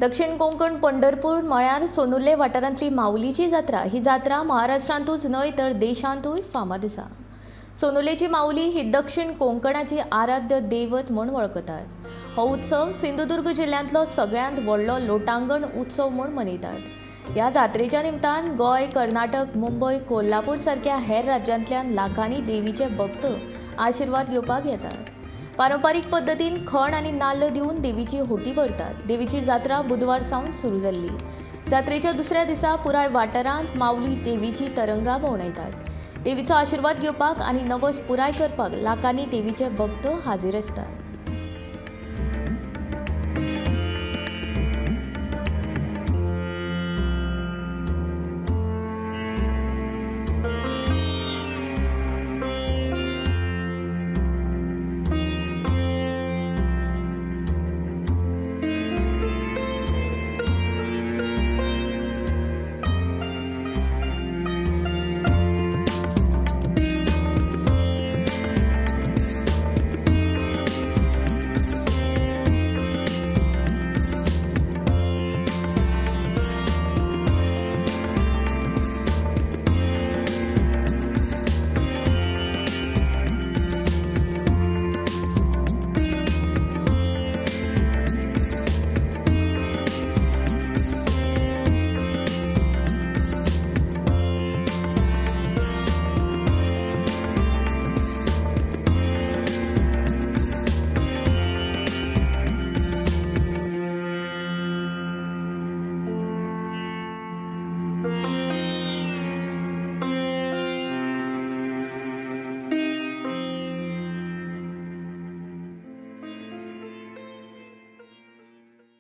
दक्षिण कोंकण पंढरपूर म्हळ्यार सोनुर्ले वाठारांतली माऊलीची जात्रा. ही जात्रा महाराष्ट्रांतूच न्हय तर देशांतूय फामाद आसा. सोनुर्लेची माऊली ही दक्षिण कोंकणाची आराध्य दैवत म्हूण वळखतात. हो उत्सव सिंधुदुर्ग जिल्ल्यांतलो सगळ्यांत व्हडलो लोटांगण उत्सव म्हूण मनयतात. ह्या जात्रेच्या निमतान गोंय, कर्नाटक, मुंबय, कोल्हापूर सारक्या हेर राज्यांतल्यान लाखांनी देवीचे भक्त आशिर्वाद घेवपाक येतात. पारंपारीक पद्दतीन खण आनी नाल्ल दिवन देवीची होटी भरतात. देवीची जात्रा बुधवार सावन सुरू जाल्ली. जात्रेच्या दुसऱ्या दिसा पुराय वाठारांत माऊली देवीची तरंगा भोंवडायतात. देवीचो आशिर्वाद घेवपाक आनी नवस पुराय करपाक लाखांनी देवीचे भक्त हाजीर आसतात.